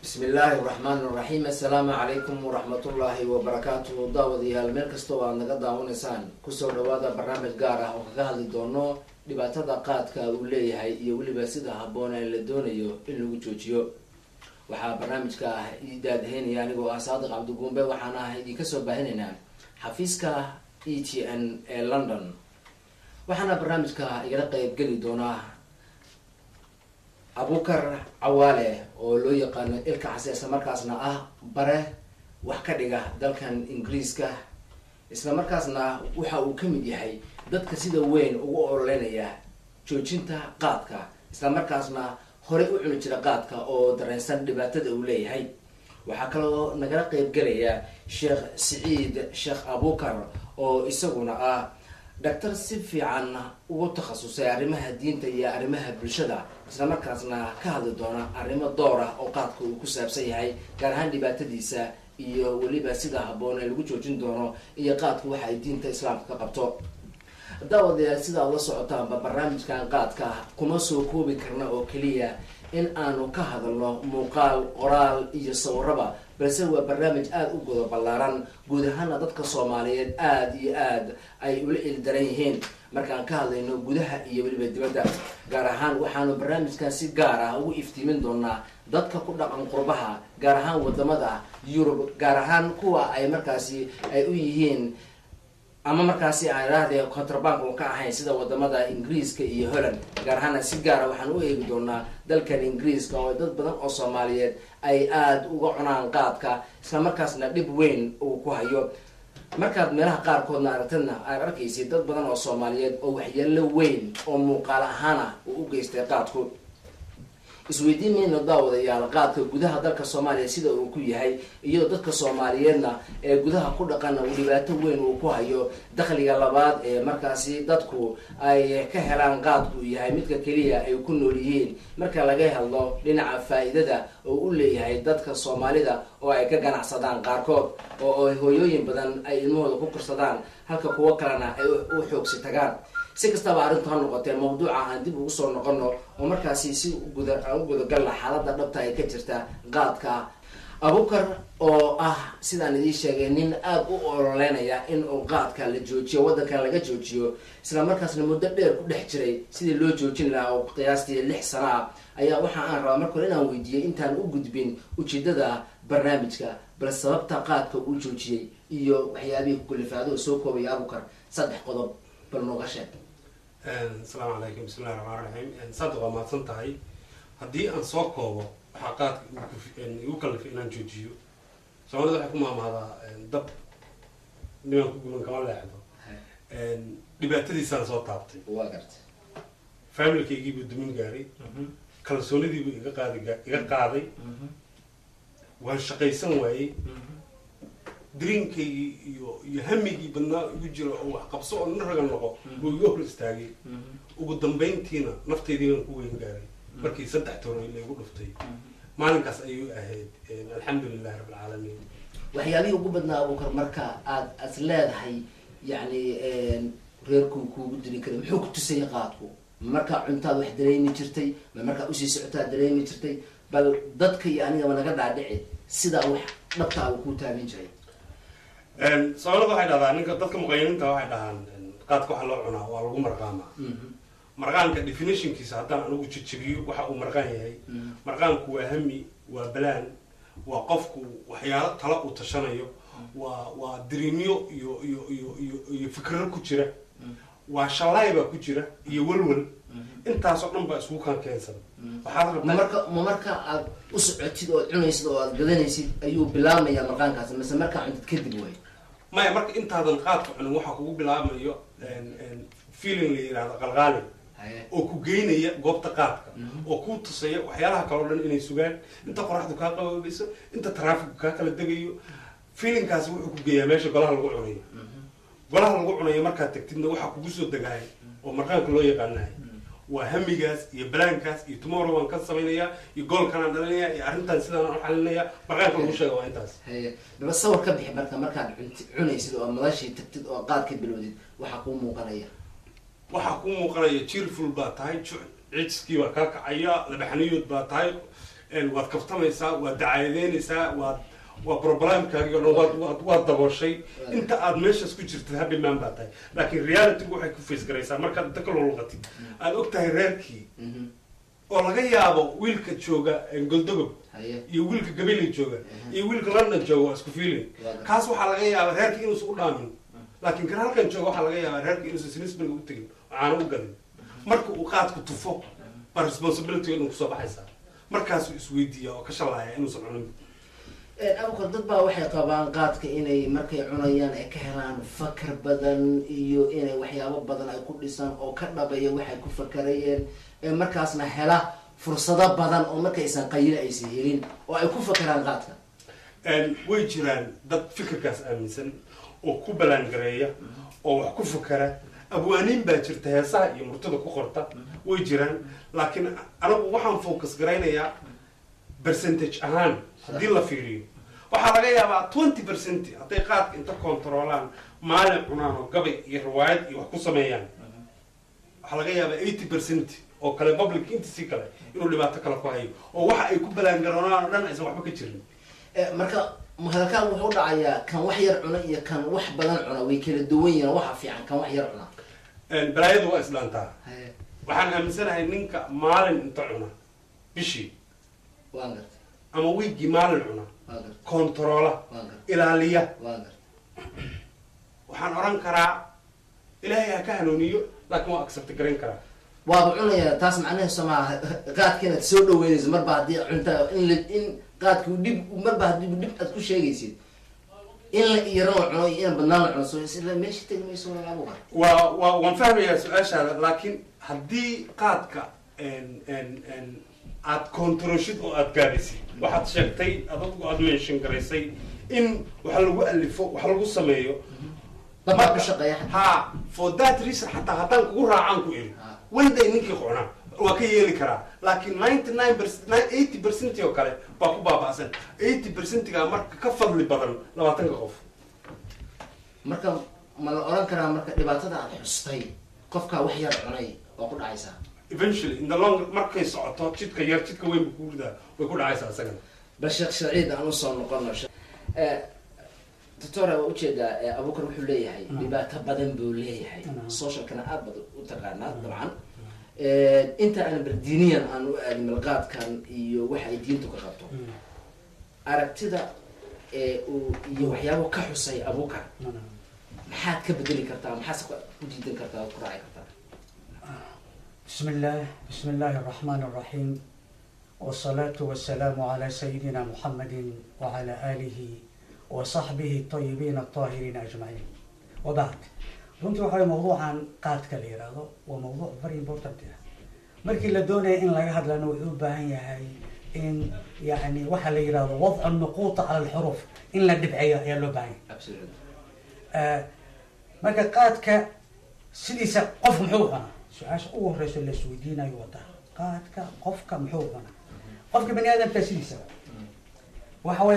Bismi illaahi raxmaan raxiim. Assalaamu calaykum waraxmatullaahi wabarakaatuhu. Daawadayaal, meel kasta oo aad naga daawanaysaan, kusoo dhawaada barnaamij gaar ah oo kaga hadli doono dhibaatada qaadka uu leeyahay iyo weliba sida habboon ee la doonayo in lagu joojiyo. Waxaa barnaamijka ah ii daadaheynaya anigoo ah Saadiq Cabdiguumbe, waxaana ah idinka soo baahinaynaa xafiiska ETN ee London. Waxaana barnaamijka igala qeyb geli doonaa Abukar Cawaale oo loo yaqaano Ilka Case, islamarkaasna ah bare wax ka dhiga dalkan Ingiriiska, islamarkaasna waxa uu ka mid yahay dadka sida weyn ugu ololeynaya joojinta qaadka, islamarkaasna horey u cuni jira qaadka oo dareensan dhibaatada uu leeyahay. Waxaa kaloo nagala qeyb gelaya Sheekh Siciid Sheekh Abukar oo isaguna ah dhaktar si fiican ugu takhasusay arrimaha diinta iyo arrimaha bulshada, islamarkaasna ka hadli doona arrimo door ah oo qaadka uu ku saabsan yahay, gaar ahaan dhibaatadiisa iyo weliba sida habboon ee lagu joojin doono iyo qaadku waxa ay diinta Islaamka ka qabto. Daawadayaal, sida ad la socotaanba, barnaamijkan qaadka kuma soo koobi karna oo keliya in aanu ka hadalno muuqaal, qoraal iyo sawiraba, balse waa barnaamij aada u guda ballaaran, guud ahaana dadka Soomaaliyeed aada iyo aad ay ula ildaran yihiin markaan ka hadlayno gudaha iyo weliba dibadda. Gaar ahaan waxaanu barnaamijkan si gaar ah ugu iftiimin doonaa dadka ku dhaqan qurbaha, gaar ahaan wadamada Yurub, gaar ahaan kuwa ay markaasi ay u yihiin ama markaasi aan idhaahdee contrabank un ka ahayn, sida wadamada Ingiriiska iyo Holland. Gaar ahaana si gaara waxaan u eegi doonaa dalkan Ingiriiska oo dad badan oo Soomaaliyeed ay aada uga cunaan qaadka, islamarkaasna dhib weyn uu ku hayo. Markaad meelaha qaarkoodna aragtadna, aad arkaysid dad badan oo Soomaaliyeed oo waxyeelo weyn oo muuqaal ahaana uu u geystay qaadku. Isweydiin mayno, daawadayaal, qaadka gudaha dalka Soomaaliya sida uu ku yahay, iyadoo dadka Soomaaliyeedna ee gudaha ku dhaqanna uu dhibaato weyn uu ku hayo. Dakhliga labaad ee markaasi dadku ay ka helaan qaadku uu yahay midka keliya ay ku nool yihiin, marka laga hadlo dhinaca faa-iidada oo u leeyahay dadka Soomaalida oo ay ka ganacsadaan qaarkood, oo ay hooyooyin badan ay ilmahooda ku korsadaan, halka kuwo kalena ay u xoogsi tagaan. Si kastaba arrintu ha noqotee, mawduuca aan dib ugu soo noqono oo markaasi si guda aan u gudagalna xaaladda dhabta ay ka jirta qaadka. Abukar oo ah, sidaan idiin sheegay, nin aada u ololeynaya in uu qaadka la joojiyo, waddankan laga joojiyo, isla markaasna muddo dheer ku dhex jiray sidii loo joojin lahaa oo qiyaastii 6 sano ah, ayaa waxa aan rabaa marka hore inaan weydiiyey, intaan u gudbin ujeedada barnaamijka, bal sababta qaadka uu joojiyey iyo waxyaabihii ku kalifaado. Soo koobaya, Abukar, saddex qodob bal nooga sheeg. Asalaamu calaykum. Bismi illahi raxmaan raxiim. Saadiq, waa mahadsan tahay. Haddii aan soo koobo waxaa qaadka igu kalifay inaan joojiyo, Soomaalida waxay ku maamahdaa "Dab nimaan ku guban kama leexdo." Dhibaatadiisaan soo taabtay. Waa garta. Familkaygiibuu dumin gaaray, kalsoonidiibuu iga qaadi iga qaaday, waan shaqaysan waayey, dreamkaygii iyo hamigii badnaa igu jira oo wax qabso oo nin raga noqo buu iga hor istaagay. Ugu dambayntiina naftaydii baan ku weyn gaaray markii saddex toroy laygu dhuftay. Maalinkaas ayuu ahayd, alxamdulilahi rabbilcaalamiin. Waxyaabihii ugu badnaa, Abukar, marka aad as leedahay, yacni reerkuu kuugu diri karay, muxuu ku tusayay qaadku? Ma markaa cuntaad wax dareemi jirtay? Ma markaa usii socotaad dareemi jirtay? Bal dadka iyo anigaba naga dhaadhici sidaa wax dhabtaa uu kuu taamin jiray. Soomaalida waxay dhahdaa, ninka dadka muqayiniinta waxay dhahaan, qaadka waxa loo cunaa waa lagu marqaamaa. Marqaanka definitionkiisa haddaan anigu jejebiyo waxa uu marqaan yahay, marqaanku waa hami, waa balaan, waa qofku waxyaalo tala uu tashanayo, waa dreamyo iyo fikrado ku jira, waa shalaay baa ku jira iyo walwal. Intaasoo dhan baa isugu kaan keensan. Waxaad Ma rabtaa marka aad u socotid oo cunaysid oo aad gadanaysid ayuu bilaabmayaa marqaankaasi, mise markaa cuntid kadib way? Maya, marka intaadan qaadka cunin waxaa kugu bilaabmayo feeling la yidhahdo qalqaali oo ku geynaya goobta qaadka, oo kuu tusaya waxyaalaha kale o dhan inay sugaan inta qoraxdu kaa qaboobayso, inta trafficku kaa kala degayo. Feelingkaasi wuxuu ku geeyaa meesha golaha lagu cunayo. Golaha lagu cunayo markaad tagtidna, waxaa kugu soo degahay oo marqaanka loo yaqaanahay waa hamigaas iyo balaankaas iyo tomorrow waan ka samaynayaa iyo goalkanaan dhalinaya iyo arrintan sidaan u xalinaya. Marqaanka lagu sheega waa intaas. Haye, baba sawir ka bixi marka markaad cunaysid oo madashii tagtid oo qaadka bilowdid, waxaa kuu muuqanaya. Waxaa kuu muuqanaya cheerful baa tahay, cijiskii baa kaa kacaya, labaxaniyood baa tahay, Waad kaftamaysaa, waad dacaayadeynaysaa, waa problemkaagii oo dhan waad dabooshay. Inta aad meeshaas ku jirtid happy man baa tahay, laakiin realitygu waxay ku face garaysaa markaad inta ka luluqatid aad og tahay reerkii oo laga yaabo wiilka jooga Goldogob iyo wiilka Gabiley jooga iyo wiilka London jooga waa isku feeling. Kaas waxaa laga yaabaa reerkii inuusan u dhaamin, laakiin kan halkan jooga waxaa laga yaabaa reerkii inuusan Sainsburyga u tegin oo caano u gadin. Marka uu qaadku tufo baa responsibility inuu kusoo baxaysaa, markaasuu isweydiiya oo ka shalaaya inuusan cunin. Abukar, dad baa waxay qabaan qaadka inay markay cunayaan ay ka helaan fakar badan iyo inay waxyaabo badan ay ku dhisaan oo ka dhabeeya waxay ku fakarayeen, markaasna hela fursado badan oo markaysan qayilo aysan helin oo ay ku fakaraan qaadka. Way jiraan dad fikirkaas aaminsan oo ku balaangareeya oo wax ku fakara. Abwaaniin baa jirta heesaha iyo murtida ku qorta, way jiraan, laakiin anigu waxaan focus garaynayaa percentage ahaan. Haddii la fiiriyo, waxaa laga yaabaa 20% hadday qaadka inta controlaan maalin cunaan oo gabay iyo riwaayad iyo wax ku sameeyaan, waxaa laga yaabaa 80% oo kale public intiisii kale inuu dhibaato kale ku hayo oo waxa ay ku balaangaroonaan oo dhan aysan waxba ka jirin. Marka hadalkaan wuxuu dhacayaa kan wax yar cuna iyo kan wax badan cuna way kala duwan yihiin, waxa fiican kan wax yar cuna. Balaayadu waa isdhaantaa. Waxaan aaminsanahay ninka maalin inta cuna bishii Waan gartay. ama wiiggii maalin cuna, Waan gartay. controla, Waan gartay. ilaaliya, Waan gartay. waxaan oran karaa Ilaahay ha ka hanuuniyo, laakiin waa accept garayn karaa. Waaba cunaya, taas macnaheesu maaha qaadka inaad soo dhaweynayso. Marba haddii cunta in la in qaadku dhib, marba haddii dhib aad ku sheegaysid in la yaran la cuno iyo in badnaan la cuno, soo isla meesha tegi mayso, walaal Abuukar. Waa waan fahmayaa su-aashaada, laakiin haddii qaadka aad controlshid oo aad gaabisid, waxaad sheegtay adigu, aad mention garaysay in wax lagu alifo, wax lagu sameeyo. Dad baa ku shaqeeya xataa. Ha, for that reason, xataa haddaan kugu raacaan ku iri one day ninkii qocnaa waa ka yeeli karaa, laakiin 99%, 80% oo kale baa ku baaba'san. 80%ga marka ka fadli badan 20-ka qof. Marka ma la oran karaa marka dhibaatada aad xustay qofkaa wax yar cunay waa ku dhacaysaa? Eventually, in the long, markay socoto jidka yar jidka weyn buu ku ridaa, way ku dhacaysaa isagana. Bal Sheekh Saciid aan usoo noqono. Doctora, waa ujeedaa, Abuukar wuxuu leeyahay dhibaato badan buu leeyahay. Socialkana aad baad u taqaanaa dabcan. Inta aan bal diiniyan aan u aadin, malqaadkan iyo waxa ay diintu ka qabto, aragtida ee uu iyo waxyaabo ka xusay Abuukar, maxaad ka bedeli kartaa, maxaase ku diidan kartaa ood ku raaci kartaa? بسم الله، بسم الله الرحمن الرحيم، والصلاة والسلام على سيدنا محمد وعلى آله وصحبه الطيبين الطاهرين أجمعين، وبعد. Runtii waxa way mawduucan qaadka la yiraahdo waa mawduuc very important ah. Markii la doonaya in laga hadlana, wuxuu u baahan yahay in yani waxa la yiraahdo وضع النقوط على الحروف, in la dhibceeyo ayaa loo baahan yahay. Marka qaadka sidiisa qof muxuu cunaa? Su-aasha ugu horeyso la isweydiinayo wadaa, qaadka qofka muxuu cunaa? Qofka bani aadamka sidiisaba waxa way